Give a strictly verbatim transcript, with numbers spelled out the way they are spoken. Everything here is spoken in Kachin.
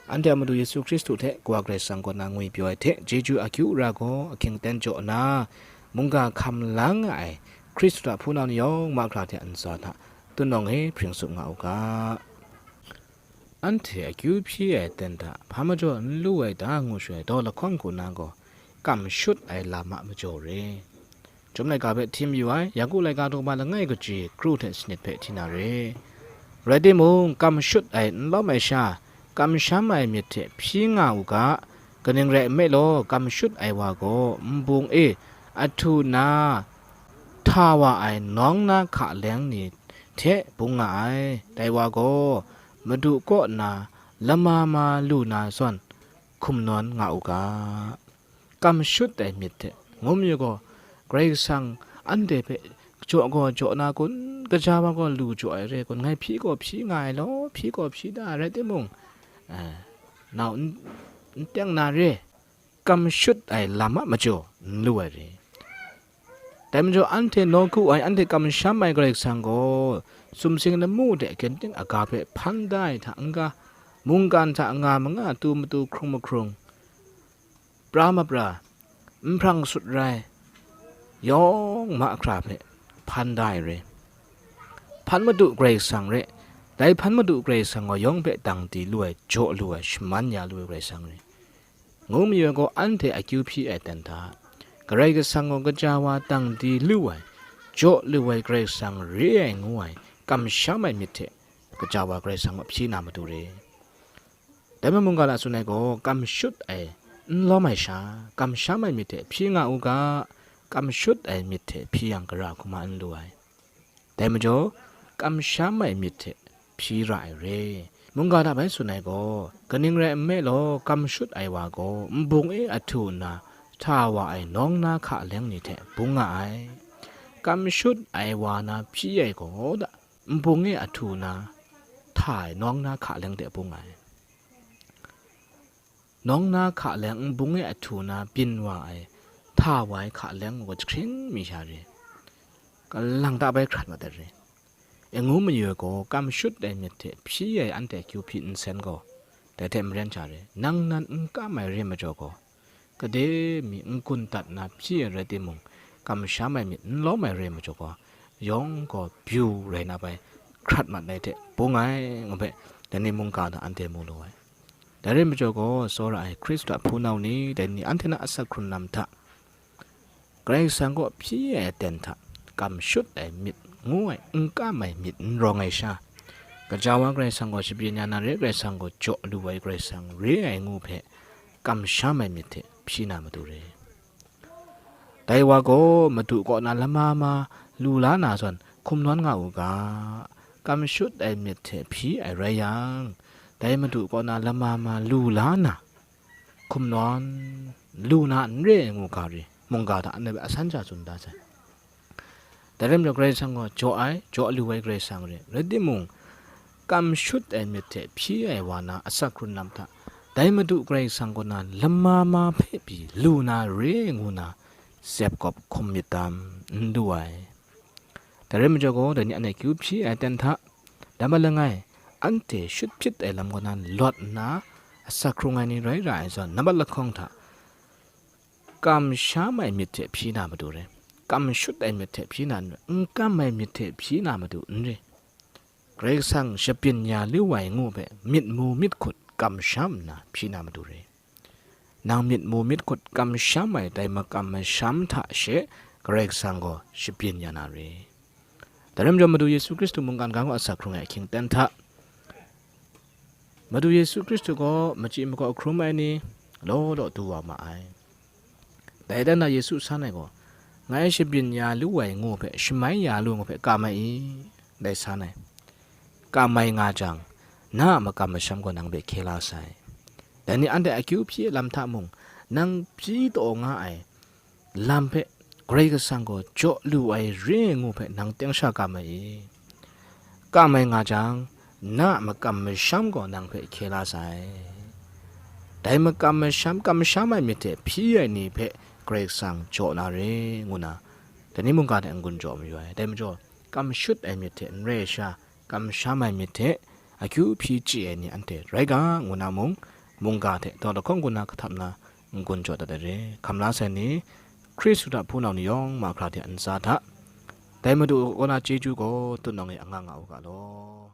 Anhte a Madu Yesu Hkristu hte Kawa Karai Kasang kaw na ngwi pyaw ai hte chyeju akyu ra gaw ahkying aten jaw nna, mungga hkam la nga ai Hkristu a hpunau ni yawng mahkra hte ntsa hta tunawng e hpring tsup nga u ga. Anhte akyu hpyi ai aten hta hpa majaw n lu ai ta ngu shaloi daw lahkawng hku na gaw, kam shut ai lam a majaw re. Chyum laika hpe hti mayu ai, Yaku laika daw ba langai kaji kru hte sanit hpe hti na re. Rai timung, kam shut ai n lawm ai sha, kamsham ai myit hte hpyi nga u ga, kaning rai nme law, kam shut ai wa gaw nbung e ahtu na hta wa ai nawng na hka leng ni hte bung nga ai. Dai wa gaw, Madu kaw na lama ma lu na zawn hkum nawn nga u ga. Kam shut ai myit hte, ngu mayu gaw, Karai Kasang anhte hpe jaw gaw jaw na kun, kaja wa gaw lu jaw ai re kun, ngai hpyi gaw hpyi nga ai law, hpyi gaw hpyi da ai rai timung, eh, nau n, n teng na re, kam shut ai lam a majaw n lu ai re. Dai majaw, anhte nawku ai, anhte kamsham ai Karai Kasang gaw, sumsing lamu de ginting aga hpe hpan da ai hta n-ga, mungkan hta nga manga tu matu hkrung mahkrung, pra mapra, nhprang sut rai, yawng mahkra hpe hpan da ai re. Hpan Madu Karai Kasang re, dai hpan Madu Karai Kasang gaw yawng hpe dang di lu ai, jaw lu ai, shaman ya lu ai Karai Kasang re. Ngu mayu gaw, anhte akyu hpyi ai aten hta, Karai Kasang gaw kaja wa dang di lu ai, jaw lu ai Karai Kasang re ai ngu ai, kamsham ai myit hte kaja wa Karai Kasang gaw hpyi na matu re. Dai majaw mungga hta tsun ai gaw, kam shut ai n lawm ai sha, kamsham ai myit hte hpyi nga u ga, kam shut ai myit hte hpyi yang, gara hkrum ma n lu ai. Dai majaw, kamsham ai myit hte hpyi ra ai re. Mungga hta bai tsun ai gaw, kaning rai nme law, kam shut ai wa gaw nbung e ahtu nna hta wa ai nawng na hka leng ni hte bung nga ai. Kam shut ai wa na hpyi ai gaw da, nbung e ahtu nna hta ai nawng na hka leng de bung ai. Nawng na hka leng nbung e ahtu na byin wa ai, hta wa ai hka leng gaw jahkring mi sha re, kalang ta bai hkrat mat ai re. E ngu mayu ai gaw, kam shut ai myit hte hpyi ai anhte akyu hpyi nsen gaw, dai hte maren sha re, nang nan n kam ai re majaw gaw, gade mi n gun dat na hpyi ai rai timung, kamsham ai myit n lawm ai re majaw gaw, yawng gaw byu rai na bai hkrat mat ai hte bung ai, ngu hpe, dai ni mungga hta anhte mu lu ai. Dai rai majaw gaw, tsawra ai Hkristu a hpunau ni, dai ni anhte na asak hkrun lam hta, Karai Kasang kaw hpyi ai aten hta, kam shut ai myit ngu ai, n kam ai myit n rawng ai sha, kaja wa Karai Kasang gaw shabyin ya na re, Karai Kasang gaw jaw lu ai Karai Kasang re ai ngu hpe, kamsham ai myit hte hpyi na matu re. Dai wa gaw Madu kaw na lama ma lu la na zawn hkum nawn nga u ga, kam shut ai myit hte hpyi ai rai yang, dai Madu kaw na lama ma lu la na, hkum nawn lu na n re ai ngu ga re, mungga hta anhte hpe asan sha tsun da sai. Dai rai majaw, Karai Kasang gaw jaw ai, jaw lu ai Karai Kasang re. Rai timung, kam shut ai myit hte hpyi ai wa na asak hkrun lam hta, dai Madu Karai Kasang kaw na lama ma hpe pyi lu na re ngu na, zep gawp hkum myit dam n lu ai. Dai rai majaw gaw, dai ni anhte akyu hpyi ai aten hta, nambat langai, anhte shut hpyit ai lam kaw na lawt nna, asak hkrung ai ni rai ra ai zawn, nambat lahkawng hta, kamsham ai myit hte hpyi na matu re. Kam shut ai myit hte hpyi na n re, n kam ai myit hte hpyi na matu n re. Karai Kasang shabyin ya lu ai ngu hpe myit mu myit hkut kamsham nna hpyi na matu re. Nang myit mu myit hkut kamsham ai dai makam masham hta she Karai Kasang gaw shabyin ya na re. Dai rai majaw, Madu Yesu Hkristu mungkan ga gaw asak hkrung ai ahkying aten hta, Madu Yesu Hkristu gaw machyi makaw hkrum ai ni law law du wa ma ai. Dai dan na Yesu san ai gaw, ngai shabyin ya lu ai ngu hpe, shamai ya lu ngu hpe kam ai i? Dai san ai. Kam ai nga jang, na a makam masham gaw nang hpe hkye la sai. Dai ni anhte akyu hpyi ai lam hta mung, nang hpyi taw nga ai lam hpe Karai Kasang gaw jaw lu ai re ai ngu hpe nang teng sha kam ai i? Kam ai nga jang, na a makam masham gaw nang hpe hkye la sai. Dai makam masham, kamsham ai myit hte hpyi ai ni hpe Karai Kasang jaw na re, ngu na, dai ni mungga hte n-gun jaw mayu ai. Dai majaw, kam shut ai myit hte n rai ai sha, kamsham ai myit hte akyu hpyi chye ai ni anhte rai ga, ngu na mung, mungga hte dawt lahkawng gun na kahtap na n-gun jaw dat ai re. Hkam la sai ni, Hkristu hta hpunau ni yawng mahkra de a ntsa hta, dai Madu kaw na chyeju gaw tutnawng e anga nga u ga law.